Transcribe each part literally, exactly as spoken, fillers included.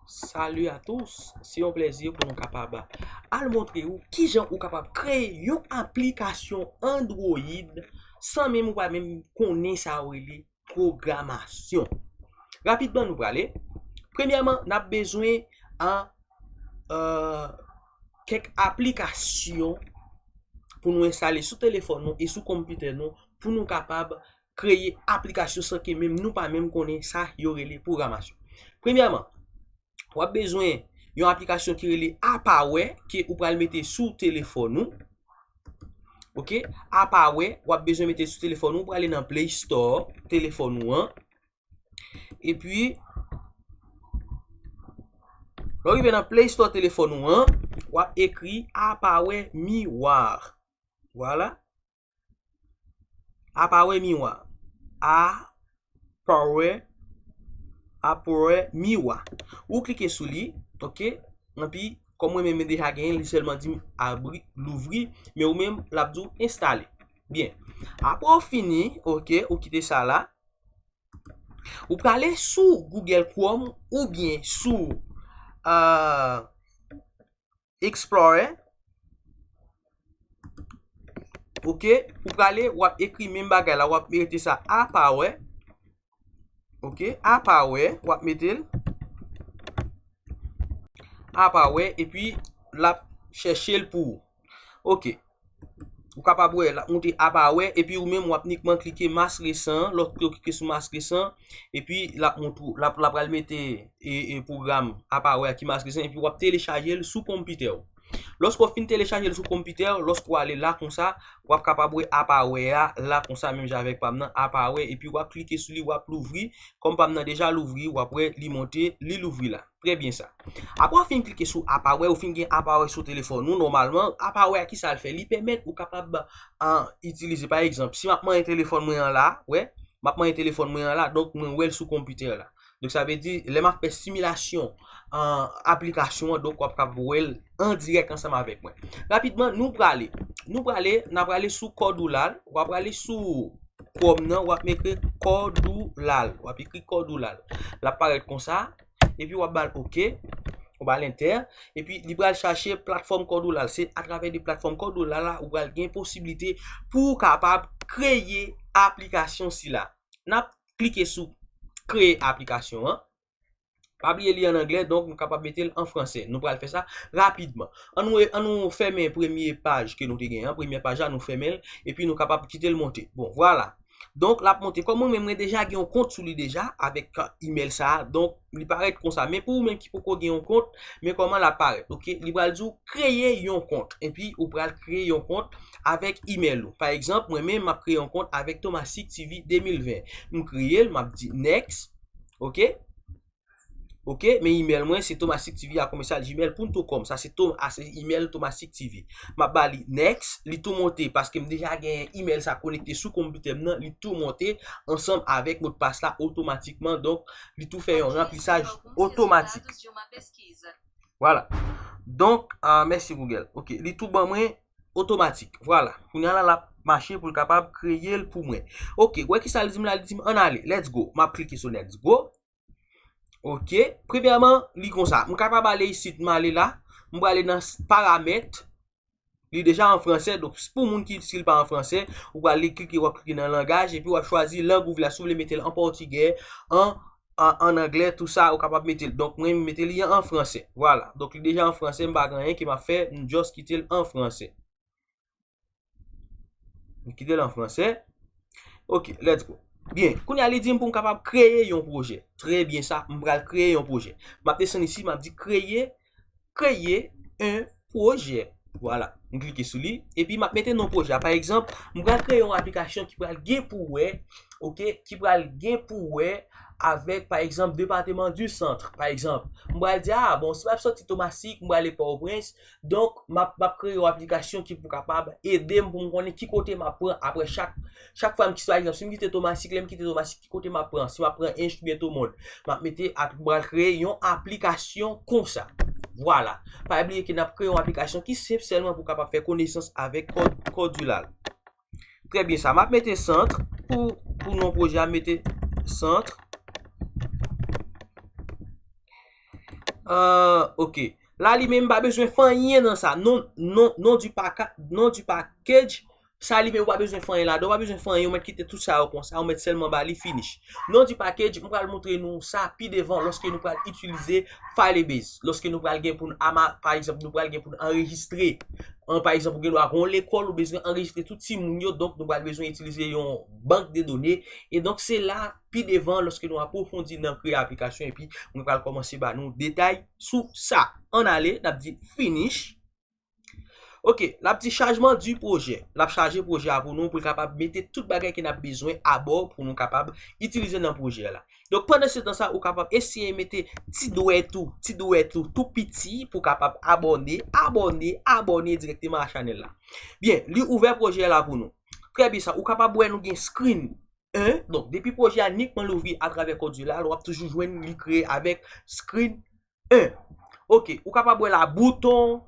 Salut à tous, se yon plèzi pou nou kapab al montre ou kijan ou kapab kreye yon aplikasyon Android san menm ou pa menm konnen sa yo rele pwogramasyon. Rapidman nou prale. Premyèman, n ap bezwen an euh, kèk aplikasyon pou nou enstale sou telefòn nou e sou konpitè nou pou nou kapab kreye aplikasyon san ke menm nou pa menm konnen sa yo rele pwogramasyon. Premyèman, w ap bezwen yon aplikasyon ki rele Apawè ke ou pral mete sou telefòn ou. Ok, Apawè, w ap bezwen mete sou telefòn ou, ou prale nan Play Store telefòn ou an. Epi, lè w rive nan Play Store telefòn ou an, w ap ekri Apawè Miwa. Vwala. Apawè Miwa. Apawè, Apawè Miwa. Ou klike sou li, ok? Epi, kòm mwen menm deja genyen, li sèlman di m abri, louvri, men ou menm, l ap di w enstale. Byen. Apre w fini, ok, ou kite sa la. Ou prale sou Google Chrome oubyen sou euh, Explorer. Ok, ou prale, w ap ekri menm bagay la, w ap mete sa Apawè. Ok, Apawè, w ap mete l. Apawè, epi l ap chèche l pou ou. Ok. Ou kapab wè, l ap monte Apawè, epi ou menm w ap nikman klike mas resan, lòt kote w klike sou mas resan, epi l ap montre w, l ap, l ap pral mete e, e pwogram Apawè a ki mas resan, epi w ap telechaje l sou konpitè w. Lòske w fin telechaje l sou konpitè w, lòske w ale la konsa, w ap kapab wè Apawè a la konsa, menm jan avèk pa m nan, Apawè, epi w ap klike sou li, w ap louvri. Kòm pa m nan deja louvri, w ap wè li monte, li louvri la. Trè byen sa. Apre w fin klike sou Apawè, ou fin gen Apawè sou telefòn ou, nòmalman, Apawè a ki sa l fè? Li pèmèt ou kapab an, itilize, pa egzanp, si m ap manyen telefòn mwen an la, wè, m ap manyen telefòn mwen an la, donk mwen wè l sou konpitè la. Donk sa vle di, lè m ap fè similasyon an aplikasyon an, donk w ap kapab wè l an dirèk ansanm avèk mwen. Rapidman, nou prale. Nou prale, n a prale sou Cordulal, w ap prale sou Chrome nan, w ap ekri Cordulal. W ap ekri Cordulal. L ap parèt konsa. Epi w ap ba l ok. Ou ba l enter. Epi li pral chache platfòm Cordulal. Se atravè de platfòm Cordulal la, ou pral gen posiblite pou w kapab kreye aplikasyon sila. N ap klike sou kreye aplikasyon an. Pa bliye li an anglè, donk nou kapab mete l an fransè. Nou pral fè sa rapidman. An nou, an nou fèmen premye paj ke nou te gen an, premye paj la, nou fèmen l, epi nou kapab kite l monte. Bon, vwala. Donk, l ap monte. Kòm mwen menm, mwen deja gen yon kont sou li deja, avèk email sa a. Donk, li parèt konsa. Men pou ou menm ki poko gen yon kont, men kòman l ap parèt, ok? Li pral di w kreye yon kont. Epi, ou pral kreye yon kont avèk email ou. Pa egzanp, mwen menm, m ap kreye yon kont avèk Thomasik T V de mil ven. M kreye l, m ap di next, ok? Ok, men email mwen se thomasictv a commercial gmail punto com. Sa se Tom, a se email Thomasik T V. M ap ba li next, li tou monte paske m deja gen email sa konekte sou konpitè m nan, li tou monte ansanm avèk modpas la otomatikman. Donk, li tou fè yon ranplisaj otomatik. Vwala. Donk, ah, mèsi Google. Ok, li tou ban mwen otomatik. Vwala. Kounye a la, l ap mache pou l kapab kreye l pou mwen. Ok, wè kisa l di m la, li di m ann ale. Let's go. M ap klike sou let's go. Ok. Premyèman, li konsa. M kapab ale isit, m ale la. M prale nan s-, paramèt. Li deja an fransè. Donk, s-, pou moun ki, si l pa an fransè, ou prale klike, w ap klike nan langaj, epi w ap chwazi lang ou vle a. Si w vle mete l an pòtigè, an, an, an anglè, tou sa, ou kapab mete l. Donk, mwen, m mete li an fransè. Vwala. Donk, li deja an fransè, m pa gen anyen ke m ap fè, m just kite l an fransè. M kite l an fransè. Ok, let's go. Byen, kounye a li di m pou m kapab kreye yon pwojè. Trè byen sa, m pral kreye yon pwojè. M ap desann isi, m ap di kreye, kreye yon pwojè. Vwala, m klike sou li. Epi m ap mete non pwojè a. Pa egzanp, m pral kreye yon aplikasyon ki pral gen pou wè, ok, ki pral gen pou wè avèk, pa egzanp, Département du Centre, pa egzanp. M pral di, ah, bon, si m ap sòti Thomasik, m prale Pòtoprens, donk, m ap, m ap kreye yon aplikasyon ki pou kapab ede m pou m konnen ki kote m ap pran apre chak, chak fwa m kite, pa egzanp, si m kite Thomasik, lè m kite Thomasik, ki kote m ap pran, si m ap pran Ench oubyen Tomond. M ap mete, m pral kreye yon aplikasyon konsa. Vwala. Pa bliye ke n ap kreye yon aplikasyon ki senp sèlman pou kapab fè konesans avèk Cordulal. Trè byen sa. M ap mete sant pou, pou non pwojè a, mete sant. Euh, ok. La li menm pa bezwen fè anyen nan sa. Non, non, non du paca-, non du package. Sa li menm ou pa bezwen fè anyen ladan. Ou pa bezwen fè anyen. Ou mèt kite tout sa yo konsa. Ou mèt sèlman ba li finish. Non du package, m pral montre nou sa pi devan lòske nou pral itilize Firebase. Lòske nou pral gen pou n ama-, pa egzanp, nou pral gen pou n anrejistre. An, pa egzanp, ou gen dwa gen yon lekòl, ou bezwen anrejistre tout timoun yo. Donk, nou pral bezwen itilize yon bank de done. E donk, se la pi devan, lòske nou apwofondi nan kreye aplikasyon, epi mwen pral kòmanse ba nou detay sou sa. Ann ale, n ap di finish. Ok, l ap di chajman di pwojè. L ap chaje pwojè a pou nou, pou l kapab mete tout bagay ke n ap bezwen abò pou nou kapab itilize nan pwojè a la. Donk, pandan se tan sa, ou kapab eseye mete ti dwèt ou, ti dwèt ou tou piti pou kapab abòne, abòne, abòne dirèkteman a chanèl la. Byen, li ouvè pwojè a la pou nou. Trè byen sa, ou kapab wè nou gen screen en. Donk, depi pwojè a nikman louvri atravè Codulal, w ap toujou jwenn li kreye avèk screen en. Ok, ou kapab wè la bouton,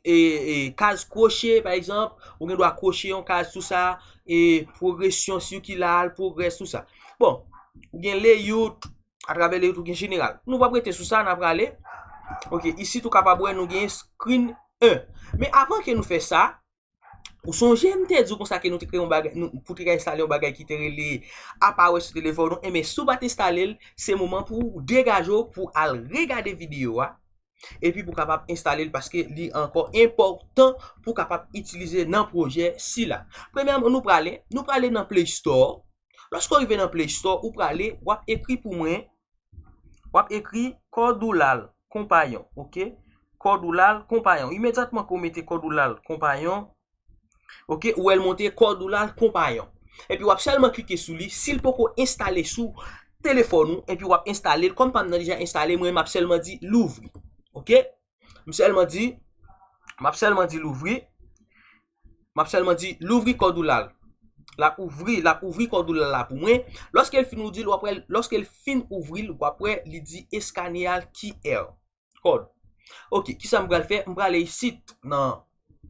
e, e, kaz kwoche, pa egzanp, ou gen dwa kwoche yon kaz sou sa, e, pwogresyon sikilal, pwogrès, tou sa. Bon, ou gen layout, atravè layout ou gen jeneral. Nou p ap rete sou sa, n ap prale. Ok, isit ou kapab wè nou gen screen en. Men avan ke nou fè sa, ou sonje m te di w konsa ke nou te kreye yon bagay, nou, pou te ka enstale yon bagay ki te rele Apaw sou telefòn ou, enben, si w pa t enstale l, se moman pou w degaje w pou al regade videyo a, epi pou kapab enstale l, paske li ankò enpòtan pou kapab itilize nan pwojè sila. Premyèman, nou prale, nou prale nan Play Store. Lòske w rive nan Play Store, ou prale, w ap ekri pou mwen, w ap ekri Codulal Companion, ok? Codulal Companion. Imedyatman ke w mete Codulal Companion, ok, ou wè l monte Codulal Companion. Epi w ap sèlman klike sou li, si l poko enstale sou telefòn ou, epi w ap enstale l, kòm pa m nan deja enstale, mwen, m ap sèlman di louvri, ok? M sèlman di, m ap sèlman di louvri. M ap sèlman di louvri Codulal. L ap ouvri, l ap ouvri Codulal la pou mwen. Lòske l fin ouvri l, w ap wè, lòske l fin ouvri l, w ap wè li di eskaneyal Q R code. Ok, kisa m pral fè? M prale isit nan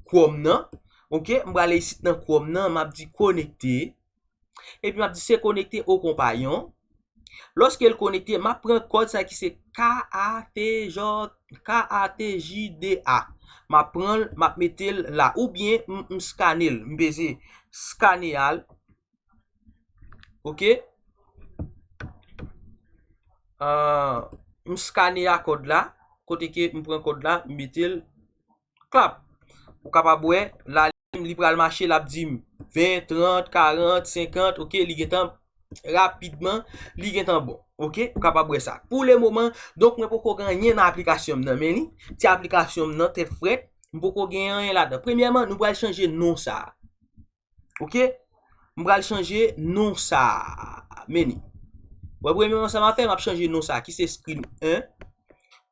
Chrome nan. Ok, m prale isit nan Chrome nan, m ap di konekte. Epi m ap di se konekte o konpayon. Lòske l konekte, m ap pran kòd sa ki se K A T J, K A T J D A. M ap pran l, m ap mete l la. Oubyen m, m skane l, m peze skane al. Ok? Ah, m skane a kòd la. Kote ke m pran kòd la, m mete l klap. Ou kapab wè, la li menm li pral mache, l ap di m ven, trant, karant, senkant, ok, li gentan rapidman, li gentan bon. Ok, ou kapab wè sa. Pou le moman, donk mwen poko gen anyen nan aplikasyon m nan, men li, ti aplikasyon m nan tèt frèt, m poko gen anyen ladan. Premyèman, nou pral chanje non sa a. Ok? M pral chanje non sa a. Men li. Bon, premyèman, sa m ap fè, m ap chanje non sa a, ki se screen en.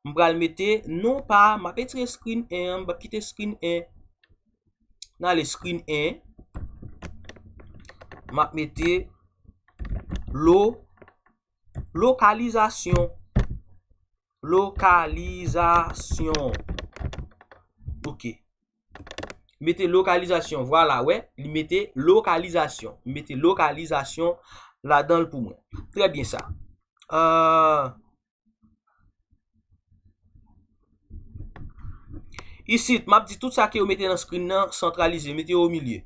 M pral mete non pa, m ap retire screen en an, m ap kite screen en. N ale screen en. M ap mete lo, lokalizasyon. Lokalizasyon. Ok. Mete lokalizasyon. Vwala, wè. Li mete lokalizasyon. Mete lokalizasyon ladan l pou mwen. Trè byen sa. Euh, isit, m ap di tout sa ke yo mete nan screen nan, santralize, mete yo o milye.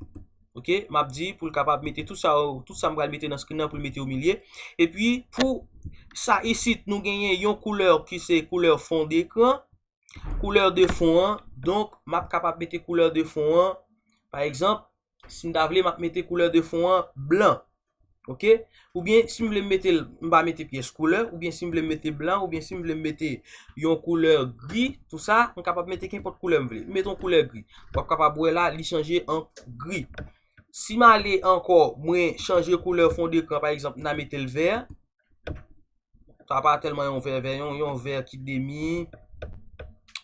Ok, m ap di pou l kapab mete tout sa, tout sa m pral mete nan screen nan pou l mete o milye. Epi, pou sa isit, nou genyen yon koulè ki se koulè fon dekran, koulè de fon an. Donk, m ap kapab mete koulè de fon an. Pa egzanp, si m ta vle, m ap mete koulè de fon an blan. Ok? Oubyen, si m vle m mete l, m pa mete pyès koulè, oubyen si m vle m mete blan, oubyen si m vle m mete yon koulè gri, tou sa, m kapab mete kenpòt koulè m vle. M mete yon koulè gri. W ap kapab wè la, li chanje an gri. Si m ale ankò, mwen chanje koulè fon dekran, pa egzanp, m ta mete l vè. Sa pa tèlman yon vè vè, yon, yon vè ki demi.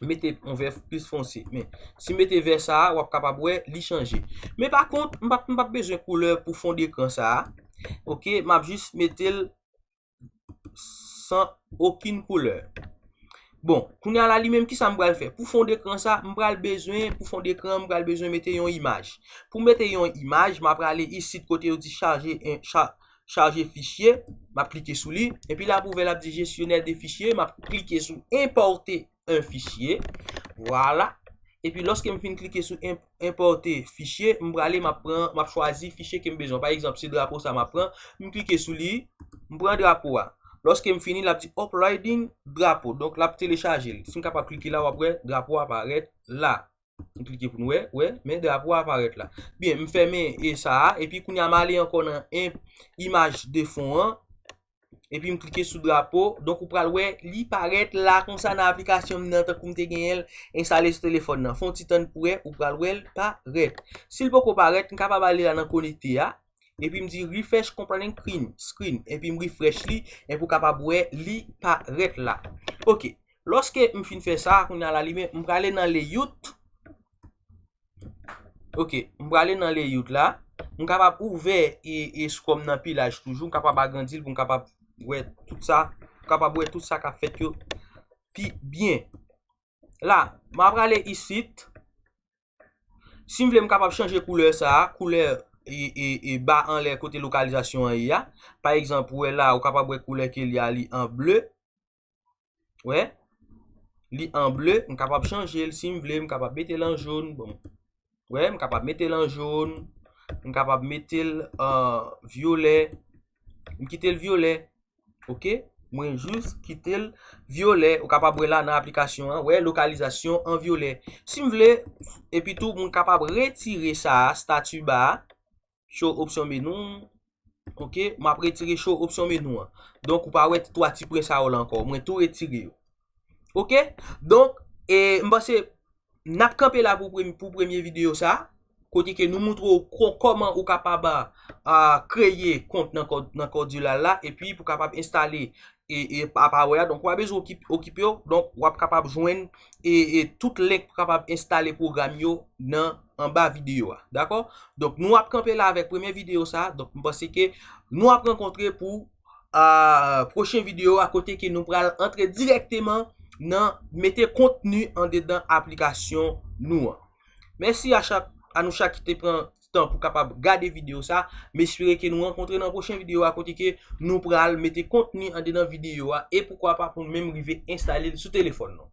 Mete yon vè plis fonse. Men, si m mete vè sa a, w ap kapab wè li chanje. Men pa kont, m p ap, m p ap bezwen koulè pou fon dekran sa a. Ok, m ap jis mete l san okenn koulè. Bon, kounye a la li menm, kisa m pral fè? Pou fon dekran sa, m pral bezwen, pou fon dekran, m pral bezwen mete yon imaj. Pou mete yon imaj, m ap prale isit kote yo di chaje, en, cha-, chaje fichye, m ap klike sou li, epi l ap ouvè, l ap di gestionnaire de fichier, m ap klike sou importer un fichier. Vwala. Epi lòske m fin klike sou importer fichye, m prale, m ap pran, m ap chwazi fichye ke m bezwen. Pa egzanp, se drapo sa m ap pran, m klike sou li, m pran drapo a. Lòske m fini, l ap di uploading drapo. Donk, l ap telechaje l. Si m kapab klike la, w ap wè drapo a parèt la. M klike pou nou wè, wè, men drapo a parèt la. Byen, m fèmen e sa a, epi kounye a m ale ankò nan imaj de fon an, epi m klike sou drapo. Donk, ou pral wè li parèt la konsa nan aplikasyon m nan, tankou m te genyen l enstale sou telefòn nan. Fè yon ti tann pou wè, ou pral wè l parèt. Si l poko parèt, m kapab ale la nan konekte a, epi m di refresh component screen, screen, epi m refresh li, epi w kapab wè li parèt la. Ok. Lòske m fin fè sa, kounye a la li menm, m prale nan layout. Ok, m prale nan layout la. M kapab ouvè e, e Chrome nan pilaj toujou, m kapab agrandi l pou m kapab wè tout sa, m kapab wè tout sa k ap fèt yo pi byen. La, m a prale isit. Si m vle, m kapab chanje koulè sa a, koulè e, e, e ba anlè kote lokalizasyon an ye a. Pa egzanp, ou wè la, ou kapab wè koulè ke li a, li an ble. Wè, li an ble, m kapab chanje l si m vle, m kapab mete l an jòn, bon. Wè, m kapab mete l an jòn, m kapab mete l an vyolè, m kite l vyolè, ok? Mwen jis kite l vyolè, ou kapab wè la nan aplikasyon an, wè, lokalizasyon an vyolè. Si m vle, epi tou, m kapab retire sa a, stati ba a, show opsyon meni, ok, m ap retire show opsyon meni an. Donk, ou pa wè twa ti pwen sa yo la ankò, mwen tou retire yo. Ok? Donk, e, m panse n ap kanpe la pou premye, pou premye videyo sa, kote ke nou montre w kò-, kòman ou kapab a, a, kreye kont nan kò-, nan Cordula la, epi pou kapab enstale e, e pa, pa wè a. Donk, w a bezwen okip-, okipe w. Donk, w ap kapab jwenn e, e tout link pou kapab enstale pwogram yo nan anba videyo a. Dakò? Donk, nou ap kanpe la avèk premye videyo sa. Donk, m panse ke nou ap rankontre pou, a, pwochen videyo a, kote ke nou pral antre dirèkteman nan mete kontni andedan aplikasyon nou an. Mèsi a chak, a nou chak ki te pran tan pou kapab gade videyo sa. M espere ke nou rankontre nan pwochen videyo a, kote ke nou pral mete kontni andedan videyo a e poukwa pa pou nou menm rive enstale l sou telefòn nou.